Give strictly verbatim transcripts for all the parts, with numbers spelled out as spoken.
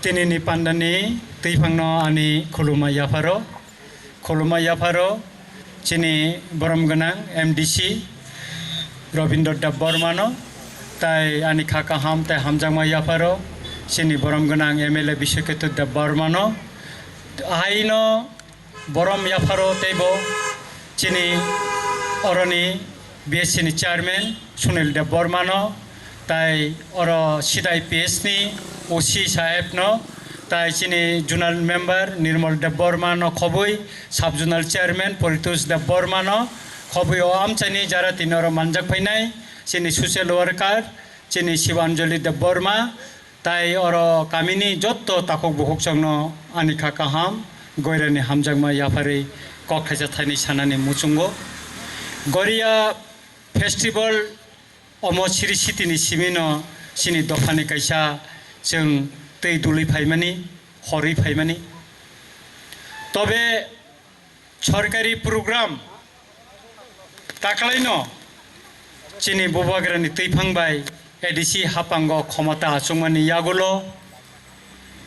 Tinini pandani twiphangno ani khuluma yapharo, khuluma yapharo chini borom gwnang M D C Robindra Debbarmano, tai ani kha kaham tai hamjakma yapharo chini borom gwnang M L A Biswaketu Debbarmano. Ahaino borom yapharo teibo chini oroni B S C ni chairman Sunil Debbarmano, tai oro sidai P S ni O C sahebno, tai chini zonal member Nirmal Debbarmano khobwi, sub zonal chairman Paritosh Debbarmano khobwi o amchaini jara tini oro manjak phainai chini social worker chini Shibanjali Debbarma, tai oro kamini jotto takhuk bukhuk chwngno ani kha kaham, goirani hamjakma yapharwi kok thaisa thaini sanani muchungo. Goria festival omo siri sitini simino chini dophani kaisa chwng twi dului phaimani, horwi phaimani. Tobe sorkari program taklaino chini bubagrani twiphang bai A D C haphango khomota achukmani yagulo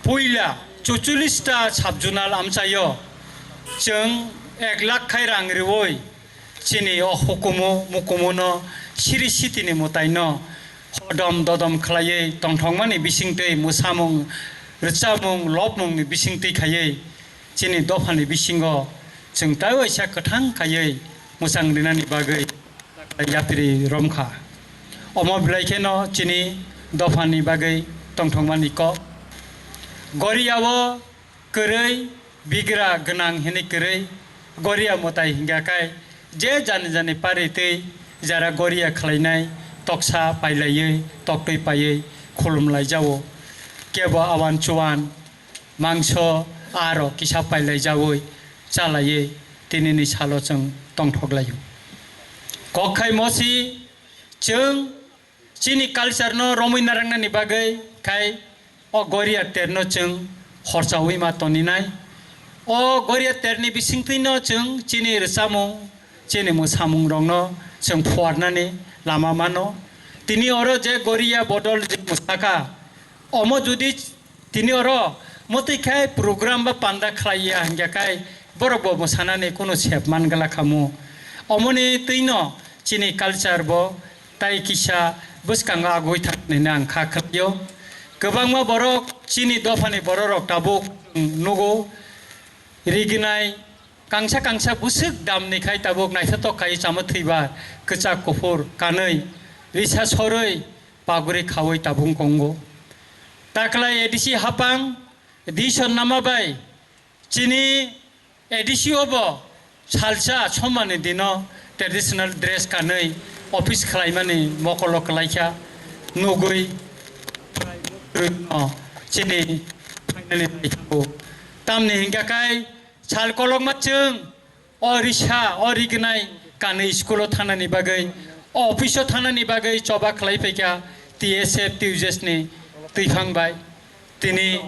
puila chuchulista sub zonal amchaio chwng ek lakh khai rang riui chini o hukumu mukumuno siri sitini mwtaino hodom dodom khlaiwi tongthokmani bisingtwi mwsamung rwchapmung lobmungni bisingtwi khaiwi chini dophani bisingo chwng tai waisa kwthang khaiwi mwchang rinani bagwi yapri romkha. Omo belai kheno chini dophani bagwi tongthokmani kok. Goriao kwrwi bigra gwnang hwnwi kwrwi Goria mwtai hingya khai je jani jani pari twi jara Goria khlainai toksa pailaiwi toktwi paiwi khulumlaijago. Kebo awan chuan mangso aro kisa pailaijaui chalaiwi tinini salo chwng tongthoklaio. Kok khai mosi chwng chini culture no romwi narangnani bagwi khai o Goria terno chwng horchaui ma toninai. O Goria terni bisingtwino chwng chini rwchapmung, chini mwsamung rokno chwng phuarnani lama mano. Tini oro je Goria bodol je mwsakha, omo jodi tini oro mwtwi khai program ba panda khlai ya hingya khai borok bo mwsanani kunu sep man gala khamu. Omoni twino chini culture bo tai kisa bwskango agui thangni ang kha khlaio. Kwbangma borok chini dophani borok rok tabuk nugo rignai kangsa kangsa bwswk damni khai tabuk naithotok khai chama thwiba kwchak kuphur kanwi risa sorwi paguri khaui tabung kongo. Taklai A D C hapang dison nama bai chini A D C o bo salsa somani dino traditional dress kanwi office khlaimani mokolo kwlaikha nugwi chini finally naithago. Tamni hingka kai sal kolokma chwng o risa, o rignai kanwi school o thanani bagwi, o office o thanani bagwi choba khlai phaikha T S F, T U J S ni twiphang bai. Tini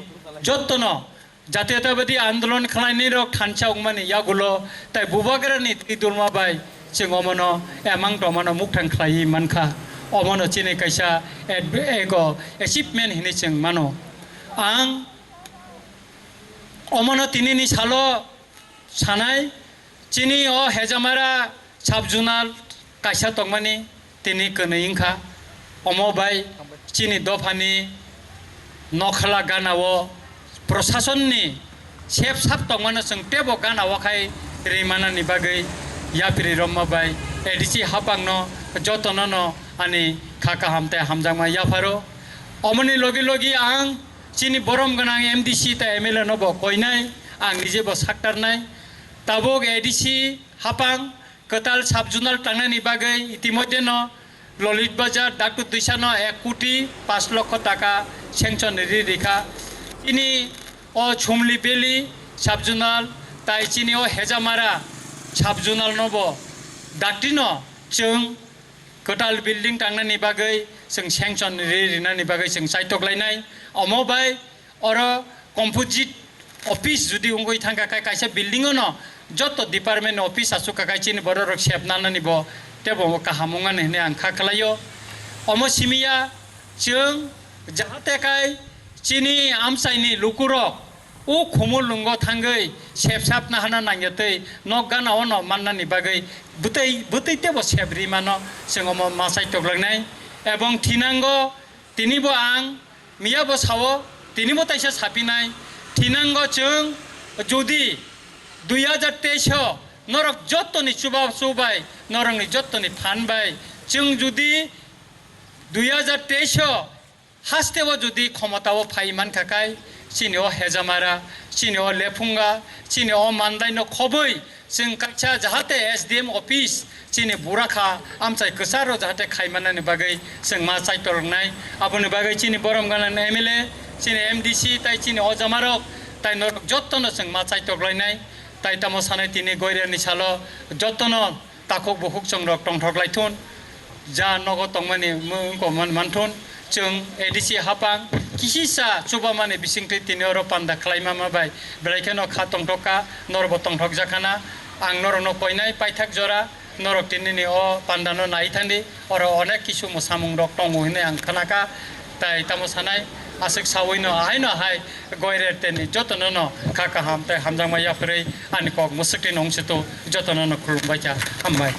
jottono jatiyatabadi andolon khlainai rok thansa wngmani yagulo tai bubagrani twi dulma bai chwng omono emang tomano mukthang khlaiwi mankha. Omono chini kaisa ad-, ego achievement hinwi chwng mano. Ang omono tinini salo sanai, chini o Hejamara sub-zonal kaisa tongmani tini kwnwi wngkha. Omo bai chini dophani nokhala ganao prosasonni sep sap tongmano chwng teibo ganao khai ri manani bagwi yapri romma bai A D C hapangno jotonono ani kha kaham tei hamjakma yapharo. Omoni logi logi ang chini borom gwnang M D C tei M L A no bo koinai, ang nije bo saktarnai. Tabuk A D C hapang kwtal sub-zonal tangnani bagwi itimodhyeno Lolit Bazar Daktu Dwisano ek koti pash lokho taka sanction ri rikha. Chini o Chumli Valley sub-zonal tai chini o Hejamara sub-zonal no bo daktino chwng kwtal building tangnani bagwi chwng sanction ri rinani bagwi chwng chaitok lainai. Omo bai oro composite office jodi wngwi thangkha khe kaisa building ono joto department ni office aswk kha khe chini borok rok sep nanani bo teibo kaham wngmani hinwi ang kha khlaio. Omo simiya chwng jahate kai Chini amchaini lukurok o khumulwngo thangwi sepsapna hana nangyatwi nok gana ono mannani bagwi bwtwi, bwtwi teibo sep rimano chwng omo ma chaitoklangnai. Ebong thinango tinibo ang miyabo sao, tinibo taisa sapinai, thinango chwng jodi dui hajar teis o norok jottoni chuba chubai, norokni jottoni phan bai chwng jodi dui hajar teis o hasteo jodi khomotao phai mankha khai, chini o hejamara, chini o lephunga, chini o mandaino khobwi chwng kaisa jahate S D M office chini burakha amchai kwcharo jahate khaimanani bagwi chwng ma chaitoknai. Aboni bagwi chini borom ganani M L A, chini M D C tai chini o jamarok tai norok jottono chwng ma chaitoklainai. Tai tamo sanai tini goirani salo jottono takhuk bukhuk chwng rok tongthok lai thun, ja nogo tongmani wngkok man, man thun. Chwng A D C hapang kisisa chubamani bisingtwi tini oro panda khlai mama bai belai kheno kha tongthok kha, norokbo tongthok jakhana. Ang norokno koinai paithak jora, norok tinini o pandano nai thangdi, oro onek kisu mwsamung rok tongo hinwi ang khnakha. Tai tamo sanai, aswk sawi no ahai no hai goirer teni jotono no kha kaham tai hamjakma yapharwi ani kok mwswkti nong situ jotono no khulumbai kha, hambai.